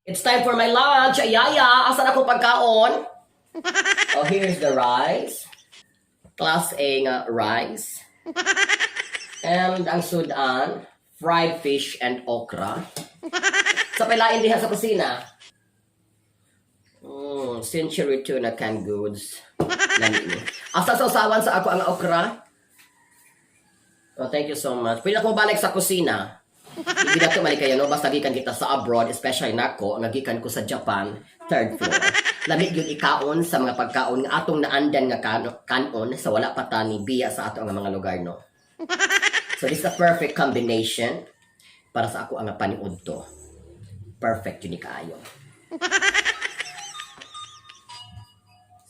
It's time for my lunch. Ayaya, asan ako pagkaon? Oh, here's the rice. Class A nga rice. And ang sudan, fried fish and okra. Sa pilain diha sa kusina. Century tuna canned goods. Lami ni. Asa sa usawan sa ako ang okra? Oh, thank you so much. Pwede ako balik sa kusina. Hindi na ito mali kayo, no? Basta gikan kita sa abroad, especially nako, nga gikan ko sa Japan, third floor. Lami gyud ikaon sa mga pagkaon nga atong naandan nga kanon sa wala pa ta ni biya sa ato nga mga lugar, no? So this is a perfect combination para sa ako ang paniud to. Perfect yun ni kaayo.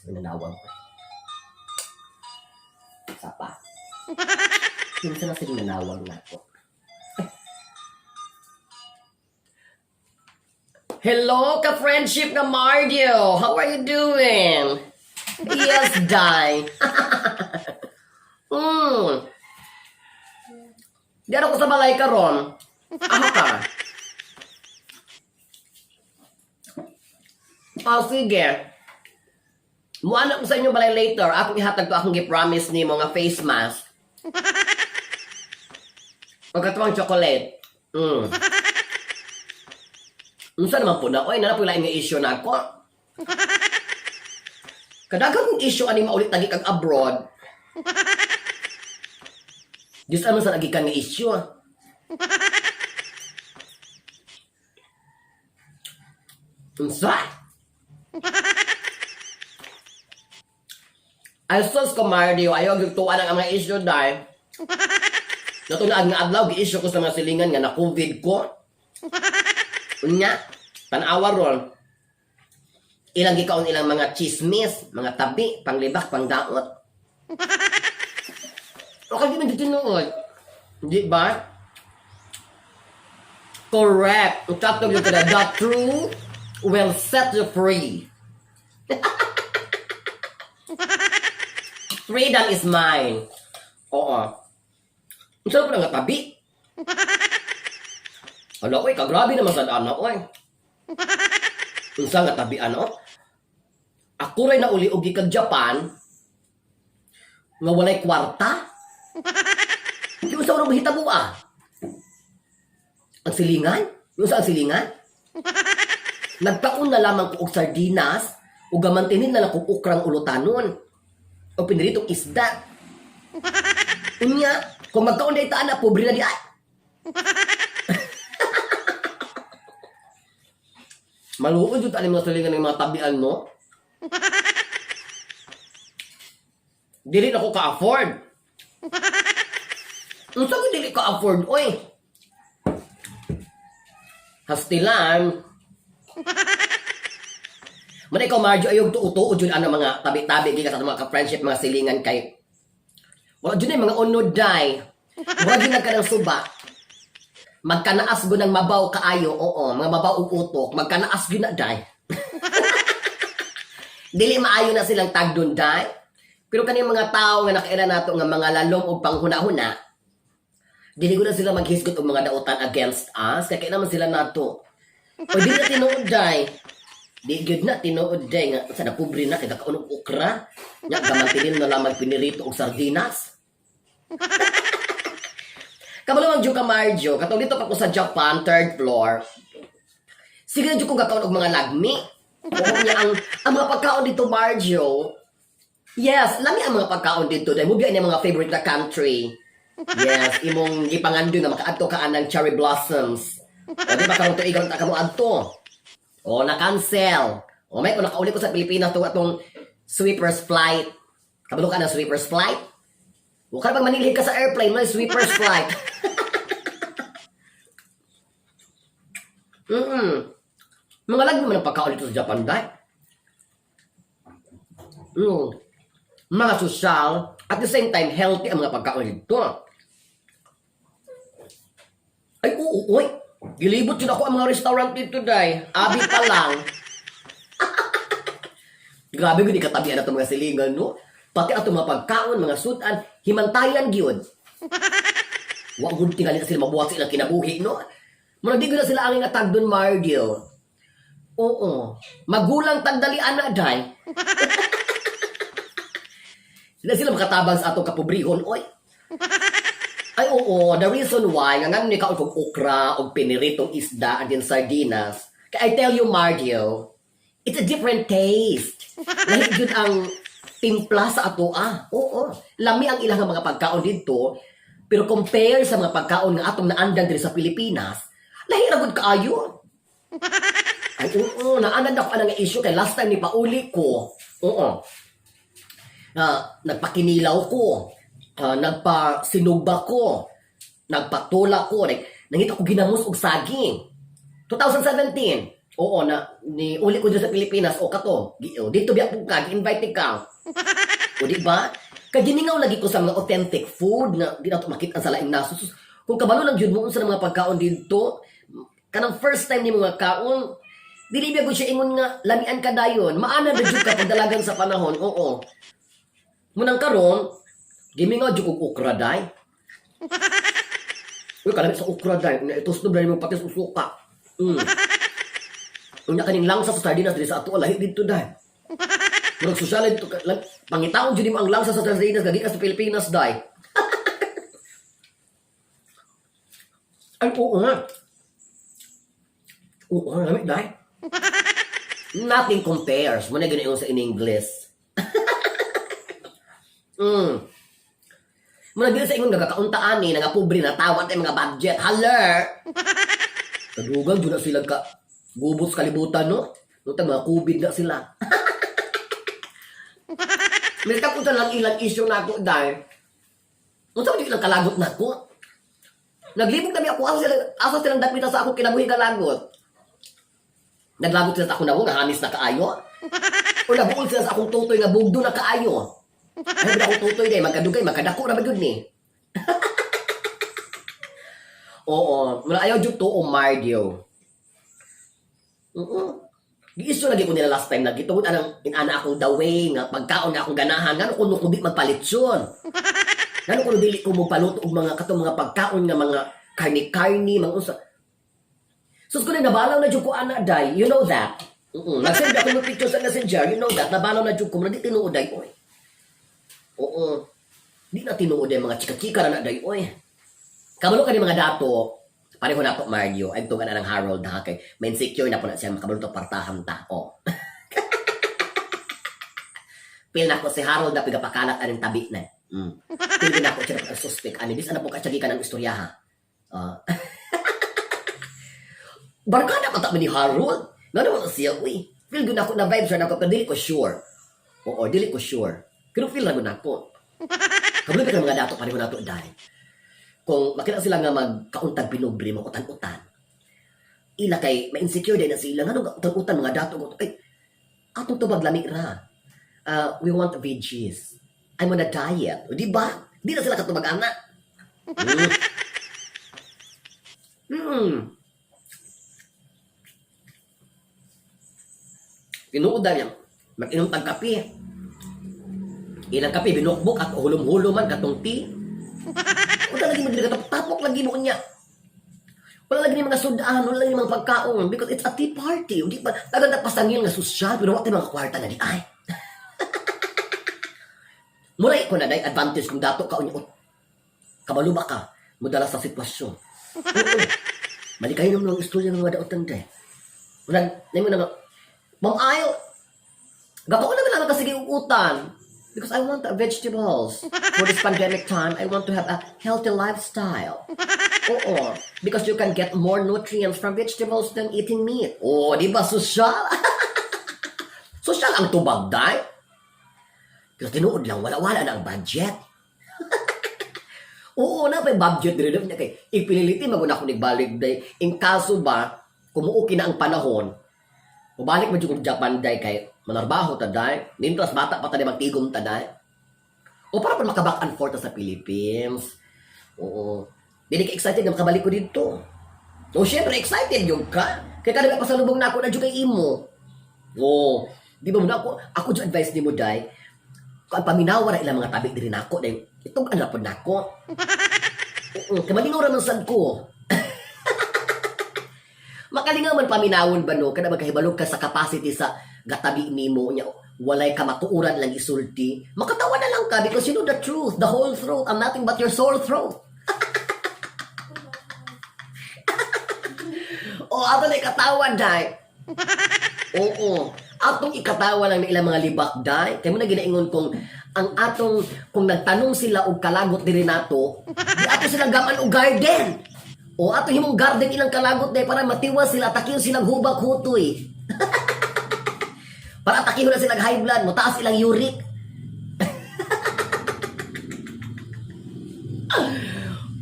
So nanawag ko. Sapa. Kinsa na sila nanawag nako. Hello, ka-friendship na Mardio! How are you doing? Yes, Dai. Di ako sa balay karon. Ano ka? Ah, sige. Muana ko sa inyo balay later. Akong ihatag to akong gi-promise ni mga face mask. Pagkatuwang chocolate. Unsa naman po na? Oy, na po lain nga issue na ako. Kadaghang kong issue ani maulit lagi kag abroad. Diyos ano sa lagi ka nga issue. Unsa? Ay sus ko Mario, ayaw gigtuan ang mga issue dahil. Natunaag nga adlaw gi-issue ko sa mga silingan nga na COVID ko. Unya, tanawa ron. Ilang gikaon ilang mga chismis, mga tabi, panglibak, pangdaot. Okay, di man dito tinuod. Di ba? Correct. Ang tatog yung kada, the truth will set you free. Freedom is mine. Oo. Ang sarap na nga tabi. Ala, oy, kagrabe naman sa ana, oy. Unsa nga tabi ano? Ako ray nauli og gikag Japan nga walay kwarta. Di unsa ra mahitabo ah. Ang silingan? Yung sa ang silingan? Nagkaon na lamang ko og sardinas ug gamantinin na lang kog okrang ulutanon o piniritong isda. Unya, kung magkaon day ta ana, pobre na di ay. Maluod jud ani mga silingan ng mga tabian no. Dili na ko ka-afford. Unsa ko dili ka afford oy? Hastilan. Man ikaw Marjo ayog tuo-tuo jud ano mga tabi-tabi gikan sa mga ka-friendship mga silingan kay wala jud mga unod day. Wala jud ka ng suba. Magkanaas gud ng mabaw kaayo, oo, mga mabaw og utok, magkanaas gyud na day. Dili maayo na silang tagdon day. Pero kaning mga tao nga nakaila nato nga mga lalom og panghuna-huna, dili ko na sila maghisgot og mga dautan against us, kay naman sila nato. O dili na tinuod day. Di gyud na tinuod day nga sa napobre na kay kakaon og okra. Nya gamantilin na lamang pinirito og sardinas. Kabalo ang ka Marjo, katong dito pa ko sa Japan, third floor. Sige na jud ko kakaon og mga lagmi. Oo niya ang mga pagkaon dito Marjo. Yes, lami ang mga pagkaon dito dahil mubiya ni mga favorite na country. Yes, imong gipangandoy nga makaadto ka anang cherry blossoms. O di ba karon tuig ta ka mo adto. O na-cancel. O may kung nakauli ko sa Pilipinas to atong sweeper's flight. Kabalo ka ng sweeper's flight? Huwag ka bang manilhig ka sa airplane, may sweeper's flight. Mga lagi naman ang pagkaon dito sa Japan, dahil. Mga sosyal, at the same time, healthy ang mga pagkaon dito. Ay, oo, oy. Gilibot yun ako ang mga restaurant dito, day. Abi pa lang. Grabe, gud katabian na itong mga silingan, no? Pati ato mga pagkaon, mga sudan, himantayan gyud. Wa gud tingali na sila mabuhat sa ilang kinabuhi, no? Murag di gud na sila ang nga tagdon Mardio. Oo. Magulang tagdali ana day. Sila sila makatabang sa atong kapobrehon, oy. Ay oo, the reason why nga ngano ni kaon kog okra og piniritong isda and then sardinas, kay I tell you, Mardio, it's a different taste. Lahi jud ang timpla sa ato ah. Oo. Lami ang ilang mga pagkaon didto, pero compare sa mga pagkaon nga atong naandan diri sa Pilipinas, lahi ra gud kaayo. Ay oo, naandan ako anang issue kay last time ni pauli ko. Oo. Na nagpakinilaw ko, nagpasinugba ko, nagpatula ko, like, nangita ko ginamos og saging. 2017. Oo, na ni uli ko dito sa Pilipinas o kato. Oh, dito biya po ka, gi-invite ka. O di ba? Kay gimingaw lagi ko sa mga authentic food nga di nato makita sa laing naso. Sus, kung kabalo lang jud mo unsa ng mga pagkaon didto, kanang first time nimo nga kaon, dili biya gud siya ingon nga lamian ka dayon. Maana na jud ka pagdalagan sa panahon. Oo. Munang karon, gimingaw jud kog okra day. Uy, kalami sa okra day. Unya itusnob na nimo patis ug suka. Unya kaning langsa sa sardinas diri sa ato lahi didto day. Murag sosyal dito lang, pangitaon jud nimo ang langsa sa sardinas gagi ka sa Pilipinas day. Ay oo nga. Oo, lami day. Nothing compares. Muna gani sa in English. Muna dili sa ingon nga kakauntaan ni nga pobre na tawan tay mga budget. Haller. Kadugang jud na sila ka gubot sa kalibutan no. Nung mga COVID na sila. May kapunta lang ilang issue na ako dahil. Unsa man ilang kalagot na ako? Naglibog na ako asa silang dapita sa ako kinabuhi kalagot. Naglagot sila sa akong nawong nga hamis na kaayo. O nabuol sila sa akong tutoy nga bugdo na kaayo. Ay, ba akong tutoy day, magkadugay, magkadako na ba yun ni? Oo, wala ayaw jud to Mardio. Oo. Giiso lagi ko nila last time na gitungod anang inana akong the way nga pagkaon nga akong ganahan ngano kuno kung di magpalitsyon. Ngano kuno dili ko mopaluto og mga katong mga pagkaon nga mga karni-karni mga unsa. Sus ko na nabalaw na jud ko ana day, you know that. Oo, nagsend ako ng picture sa Messenger, you know that, nabalaw na jud ko, di tinuod day oy. Oo. Di na tinuod day mga chika-chika na na day oy. Kabalo ka ni mga dato, pareho na to Mario, ay tungan na ng Harold ha, kay may insecure na po na siya, makabalo to partahan ta. Oh. Feel na ko si Harold na pigapakalat aning tabi na. Feel na ko siya na suspect. Ani, bis ana po katsagikan ang istorya ha. Barkada pa ta ni Harold. Ngano man siya, uy. Feel gud ako na vibes ra nako pero dili ko sure. Oo, dili ko sure. Pero feel ra gud nako. Kabalo ka mga dato pareho nato dai. Kung makita sila nga magkauntag pinubre mo utan-utan. Ila kay ma-insecure din na sila ngano utan-utan mga dato ko. Ay, atong tubag lami ra. We want veggies. I'm on a diet. O, di ba? Di na sila katubag ana. Tinuod niya. Mag-inom tag kape. Ilang kape, binukbok at hulom-hulom man katong tea. Wala lagi mo dili tapok lagi mo niya. Wala lagi ni mga sudan, wala lagi ni mga pagkaon because it's a tea party. Di ba? Tagang pasangil nga sosyal pero wa tay mga kwarta na di ay. Muray ko na day advantage kung dato ka unya. Kabalo ba ka? Mudala sa sitwasyon. Oo. Malikayin naman ang istorya ng mga daotan day. Murag, nimo na nga, Ma'am Ayo, gakaon na lang kasi utan. Because I want vegetables. For this pandemic time, I want to have a healthy lifestyle. Oo. Because you can get more nutrients from vegetables than eating meat. Oo, di ba sosyal? Sosyal ang tubag, day. Pero tinuod lang, wala-wala na ang budget. Oo, na pa budget diri na kay ipililiti maguna ko nigbalik day. In kaso ba kumuuki na ang panahon, mubalik man jud kog Japan day kay manarbaho ta day. Nintras bata pa ta day magtigom ta day. O para pa maka back and forth ta sa Philippines. Oo. Dili ka excited na makabalik ko dito. O syempre excited yung ka. Kay kada pasalubong na ako na jud kay imo. Oo. Di ba mo na ako ako jud advice nimo day. Kung ang paminawa ra ilang mga tabi diri nako day. Itong ano pod nako. Oo, kay malingaw ra man sad ko. Makalingaw man paminawon ba, no, kada magkahibalog ka sa capacity sa gatabi nimo nya walay kamatuoran lang isulti. Makatawa na lang ka because you know the truth, the whole truth, and nothing but your soul truth. O, ato na ikatawa, day. Oo. Atong ikatawa lang na ilang mga libak, day. Kaya mo na ginaingon kung ang atong, kung nagtanong sila og kalagot diri nato, di ato silang gaman og garden. O ato himong garden ilang kalagot, day, para matiwas sila, atakiyon silang hubak hutoy. Para atakihon na silang high blood, mutaas ilang uric.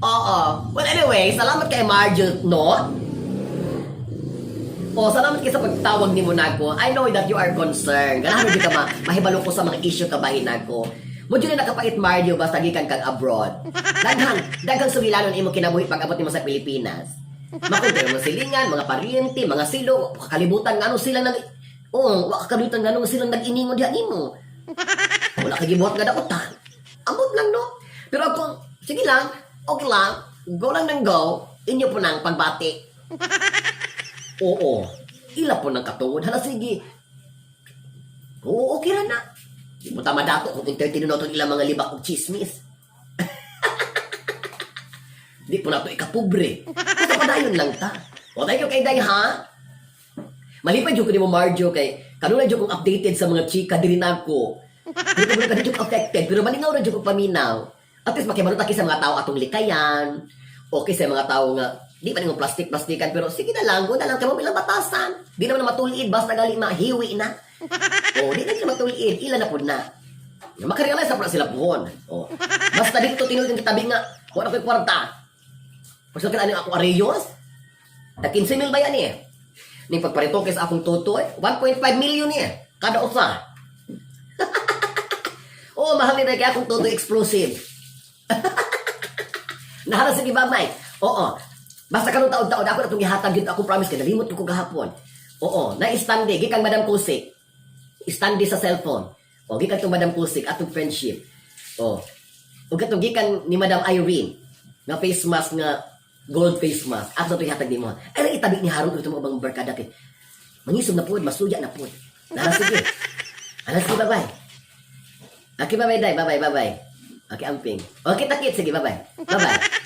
Oo. Well, anyway, salamat kay Marjo, no? O, salamat kay sa pagtawag ni Monaco. I know that you are concerned. Ganahan jud ka mahibalo ko sa mga issue kabahin nako. Mo jud na nakapait, Mario, basta gikan kag abroad. Daghan, daghang sugilanon imo kinabuhi pag abot nimo sa Pilipinas. Makunti mo silingan, mga paryente, mga silo, kalibutan ngano sila nag. Oo, wa kalibutan ngano sila nag-iningon diha nimo. Wala ka gibuhat nga dautan. Amot lang, no? Pero ako, sige lang, okay lang, go lang ng go, inyo po nang pagbati. Oo, ila po ng katuod. Hala, sige. Oo, okay ra na. Di mo tama dato kung entertain na ilang mga libak og chismis. Di po nato ikapobre. Basta padayon lang ta. O, thank you kay Day, ha? Malipay jud ko nimo, Marjo, kay kanunay jud kong updated sa mga chika diri nako. Dili ko ka jud affected pero malingaw ra jud ko paminaw. At least makibalo ta sa mga tao atong likayan. Okay sa mga tao nga di pa ningong plastic plastikan pero sige na lang, go na lang kay mo ilang batasan. Di naman na matulid basta gali mahiwi na. O di na sila matulid, ila na pud na. Nga makarealize na pud na sila puhon. O basta dito tinuod ang kitabi nga wala ko'y kwarta. Pagsa kailan ako areyos? Tag 15 mil ba yan eh? Ning pagparitoke sa akong tutoy, 1.5 million eh. Kada usa. Oh, mahal ni kaya akong tutoy explosive. Nahala, sige, bye. Oo. Basta karon taon-taon ako na itong gihatag yun. Ako promise kay nalimot ko gahapon. Oo, na-stande gikan Madam Kusik. Stande sa cellphone. O gikan tong Madam Kusik atong friendship. O. Ug katong gikan ni Madam Irene nga face mask, nga gold face mask. Ato to ihatag nimo. Ay lang itabi ni Harold ito mga bang barkada kay mangisom na pod, masuya na pod. Nara, sige. Ala, sige, bye-bye. Okay, bye-bye, day. Bye-bye, bye-bye. Okay, amping. Okay, takit. Sige, bye-bye. Bye-bye.